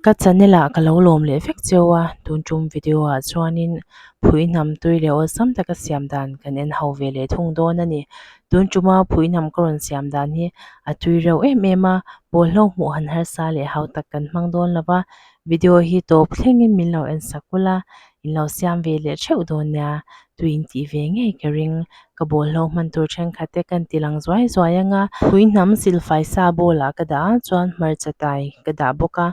Ka channel ah ka lo lawm leh vek cheu a, tun tum video ah chuanin phuihnam tui leh awlsam taka siam dan kan en ho ve leh thung dawn a ni. Tun tuma phuihnam ka rawn siam dan hi a tui reuh em em a, bawlhlo hmuh han harsa leh hau tak kan hmang dawn lo va, video hi tawp thlengin min lo en sak ula, in lo siam ve leh theuh dawn nia, tui in tih ve ngei ka ring. Ka bawlhlo hman tur thenkhat te kan ti lang zuai zuai ang a, phuihnam silfai sa bowl ah ka dah a chuan hmarcha tai ka dah bawk a,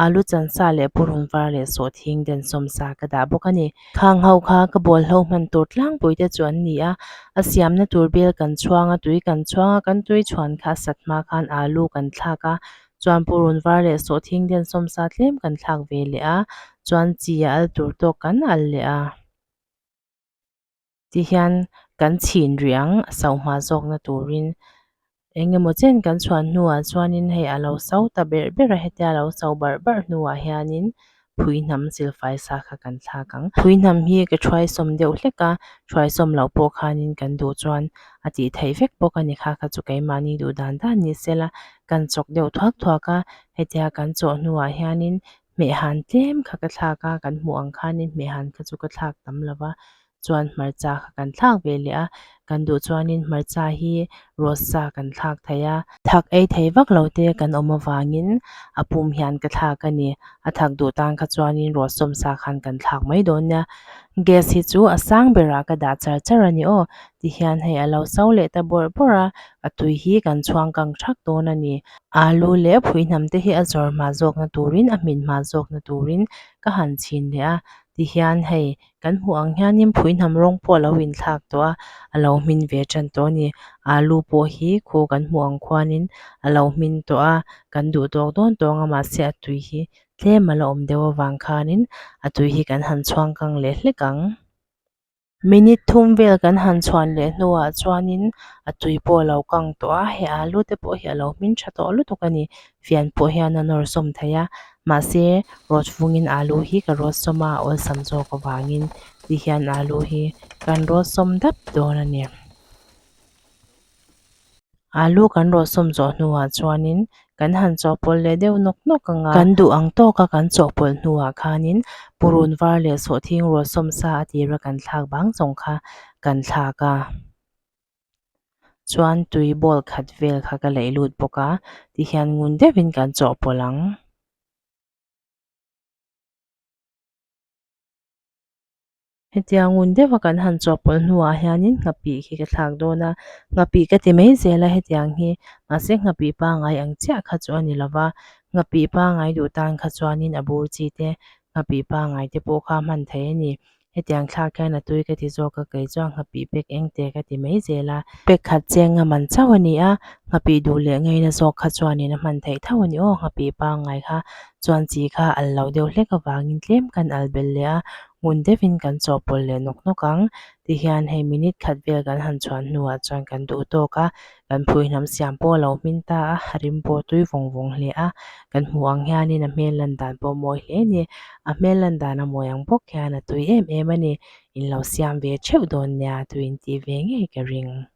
alu chan sa leh purun var leh sawhthing densawm sa ka dah bawk a ni. Khang ho kha ka bawlhlo hman tur tlangpui te chu an ni a, a siamna tur bel kan chhuang a, tui kan chhuang a, kan tui chhuan kha a sat hma khan alu kan thlak a, chuan purun var leh sawhthing densawm sa tlem kan thlak ve leh a, chuan chi a al tur tawk kan al leh a. Ti hian kan chhin rih ang a so hma zawkna turin eng emaw chen kan chhuan hnuah chuanin hei a lo so ta berh ber a hetia a lo so barh barh hnuah hianin phuihnam silfai sa kha kan thlak ang. Phuihnam hi ka thuaisawm deuh hlek a thuaisawm loh pawh khanin kan duh chuan a tih theih vek bawk a ni kha kha chu keimahni duh dan dan ni sela kan chawk deuh thuak thuak a hetia kan chawh hnuah hianin hmehhan tlem kha ka thlak a kan hmuh ang khanin hmehhan kha chu ka thlak tam lo va chuan hmarcha kha kan thlak ve leh a kan duh chuanin hmarcha hi rawt sa kan thlak thei a thak ei thei vak lo te kan awm avangin a pum hian ka thlak a ni a thak duh tan kha chuanin rawt sawm sa khan kan thlak mai dawn nia gas hi chu a sang berah ka dah char char a ni aw tihian hei a lo so leh ta bawrh bawrh a a tui hi kan chhuang kang thak dawn a ni. Alu leh phuihnam te hi a zawr hma zawkna turin a hmin hma zawkna turin ka han chhin leh a tihian hei kan hmuh ang hianin phuihnam rawng pawh a lo inthlak tawh a a lo hmin ve tan tawh a ni alu pawh hi khu kan hmuh ang khuanin a lo hmin tawh a kan duh tawk dawn tawng a mahse a tui hi tlem a la awm deuh avang khanin a tui hi kan han chhuang kang leh hlek ang. Minute thum vel kan han chhuan leh hnuah chuanin a tui pawh a lo kang tawh a hei alu te pawh hi a lo hmin tha tawh lutuk a ni fian pawh hian a nawr sawm thei a mahse rawt fungin alu hi ka rawt sawm a a awlsam zawk avangin tihian alu hi kan rawt sawm dap dawn a ni. Alu kan rawh sawm zawh hnuah chuanin kan han chawhpawlh leh deuh nawk nawk ang a. Kan duh ang tawka kan chawhpawlh hnuah khanin purun var leh sawhthing rawh sawm sa a tira kan thlak bang zawng kha kan thlak a. Chuan tui bowl khat vel kha ka leih lut bawk a, tihian ngun deuhin kan chawhpawlh ang. Hetiang ngun deuha kan han chawhpawlh hnuah hianin nghapih khi ka thlak dawn a, nghapih ka ti mai zel a hetiang hi mahse nghapih pangngai ang chiah kha chu a ni lo va, nghapih pangngai duh tan kha chuanin a bur chi te nghapih pangngai te pawh kha hman thei a ni. Hetiang thlak hian a tui ka ti zawk a, kei chuan nghapih pek eng te ka ti mai zel a, pek khat cheng a man chauh a ni a, nghapih duh leh ngaina zawk kha chuanin a hman theih tho a ni aw, nghapih pangngai kha chuan chi kha al lo deuh hlek avangin tlem kan al belh leh a, Ngun deuhin kan chawhpawlh leh nawk nawk ang. Tihian hei minute khat vel kan han chhuan hnuah chuan kan duh tawk a, kan phuihnam siam pawh a lo hmin ta a, a rim pawh tui vawng vawng hle a, kan hmuh ang hianin a hmel lan dan pawh a mawi hle a ni. A hmel lan dan a mawi ang bawk hian a tui em em a ni. In lo siam ve theuh dawn nia, tui in tih ve ngei ka ring.